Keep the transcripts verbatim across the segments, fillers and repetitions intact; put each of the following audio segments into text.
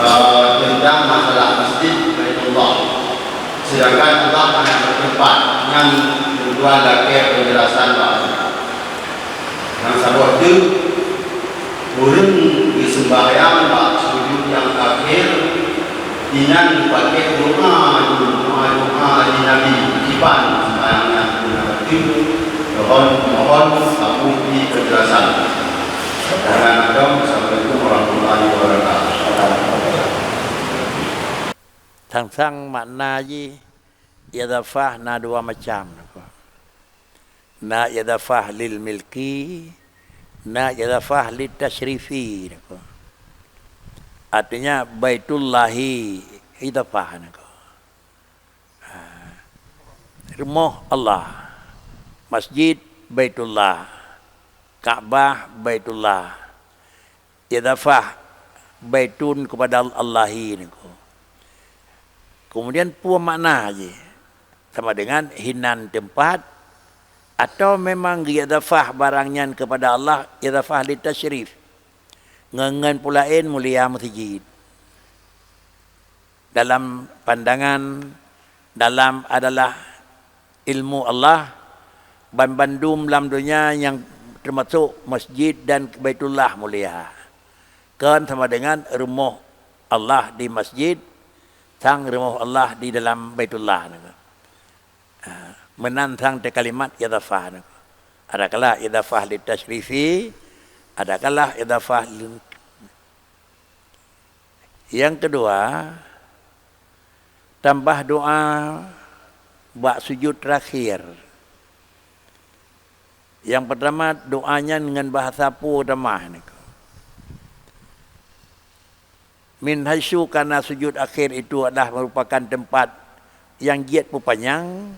Eh, teuntang masalah Masjid Baitullah. Sedangkan Allah hana bertempat, nyan tuan lakée penjelasan bak. Nyang saboh teuk, ureuëng geuseumbahyang bak sujud nyang akhé, inan geupakék doa, doa-doa di Nabi, kiban seumbahyang nyan guna bacut, mohon, mohon sapeue di penjelasan. Sekian, Assalamualaikum warahmatullahi wabarakatuh. Sang-sang makna jih, idhafah na dua macam. Na idhafah lil milki, na idhafah lit tasyrifi. Artinya, Baitullahi idhafah. Ha. Rumoh Allah, masjid Baitullah, Ka'bah Baitullah, idhafah baitun kepada Allahi niko. Kemudian peue makna jih? Sama dengan hinan teumpat, atau memang geuidhafah barang nyan kepada Allah, idhafah li tasyrif. Ngon, ngon peue laén mulia meuseujid. Dalam pandangan, dalam adalah ilmu Allah, banmandum lam donya nyang teumasok masjid dan Baitullah mulia. Kon sama dengan rumoh Allah di masjid, sang rumoh Allah di dalam Baitullah. Ha, meunan sang teu kalimat idhafah. Adakala idhafah li tasyrifi, adakala idhafah li Nyang keudua, tambah doa bak sujud teurakhir. Nyang peurtama, doa nyan ngon bahasa peue tamah niko. Min haitsu kana sujud akhir itu adalah merupakan tempat nyang jeuet peupanyang,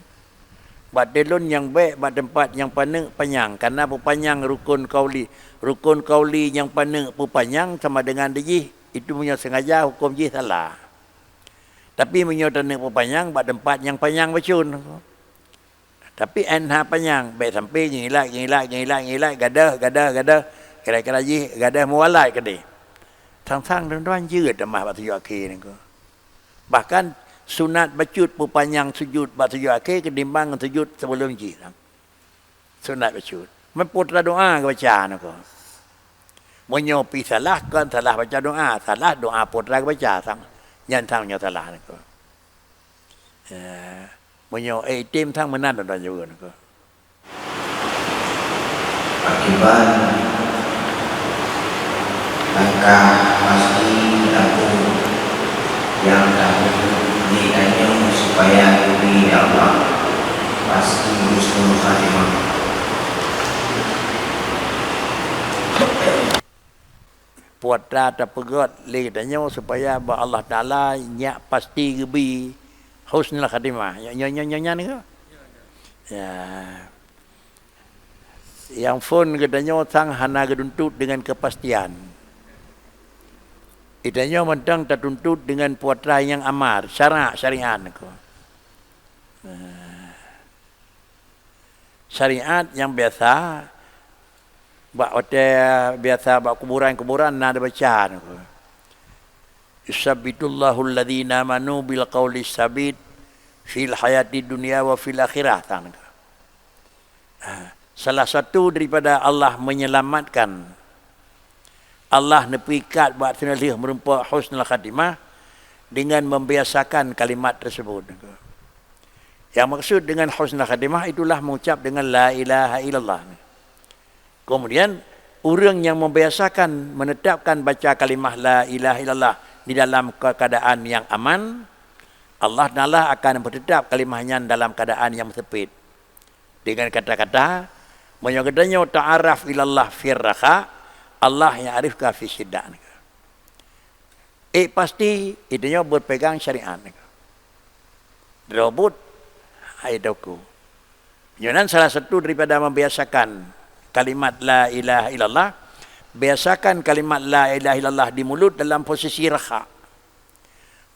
bak teulon nyang bék bak teumpat nyang paneuk panyang, kana peupanyang rukun qauli. Rukun qauli nyang paneuk peupanyang sama dengan dijih, itu meunyoe sengaja huköm jih salah. Tapi meunyoe taneuk peupanyang bak teumpat nyang panyang bacut. Tapi 'oh na panyang, bék sampai geuilat, geuilat, geuilat, geuilat, gadôh, gadôh, gadôh, kira-kira jih gadôh meuwalat keudeh. Sang-sang droe-droe jeuet tamah bak sujud akhé niko. Bahkan sunat bacut peupanyang sujud bak sujud akhé keutimbang ngon sujud sebelum jih. Sunat bacut. Meuputra doa geubaca niko. Meunyoe pi salah, kon salah baca doa, salah doa putra geubaca sang, nyan sang nyoe salah niko. Ya. Meunyoe, eh, item sang meunan droe-droe jaweueb niko. Akibat langkah pasti laku nyang tahu di tanyoe supaya geubri lé Allah pasti husnul khatimah. Putra tapeugét lé geutanyoe supaya bak Allah Taala nyak pasti geubri husnul khatimah. Nyoe, nyoe, nyoe, nyoe, nyan ke? Ya. Nyang phon geutanyoe sang hana geutuntot deungon keupastian. Geutanyoe mantong tatuntot deungon putra nyang amar, syarak, syariat ko. Nah. Syariat nyang biasa, bak watée biasa bak kuburan-kuburan na dibaca niko. "Yusabbitillahu alladhina amanu bil qauli sabit fil hayati dunya wa fil akhirah," sang niko. Ha, salah satu daripada Allah menyelamatkan, Allah neupeuikat bak sinaleuh meurumpok husnul khatimah dengan membiasakan kalimat tersebut. Yang maksud dengan husnul khatimah itulah mengucap dengan la ilaha illallah. Kemudian, ureuëng yang membiasakan menetapkan baca kalimah la ilaha illallah di dalam keadaan yang aman, Allah Taala akan mempertetap kalimah nyan dalam keadaan yang sempit. Dengan kata-kata, meunyoe geutanyoe ta'araf ilallah fir rakha, Allah ya'rifka fi syiddah. Eh, pasti, geutanyoe berpegang syariat. Droe buet, hai teuku. Nyoe nan salah satu daripada membiasakan kalimat la ilaha illallah. Biasakan kalimat la ilaha illallah di mulut dalam posisi rakha.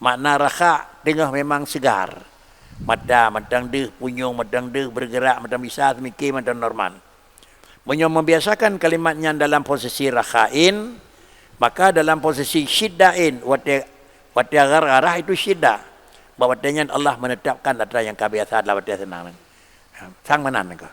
Makna rakha teungoh memang segar. Mata mantong deuh, punyueng mantong deuh, bergerak mantong bisa, seumiké mantong normal. Meunyoe membiasakan kalimat nyan dalam posisi rakhain, maka dalam posisi syiddain, watée Watée gharah-gharah itu syiddah. Bak watée nyan Allah menetapkan atra nyang ka biasa dalam watée seunang. Sang meunan ka.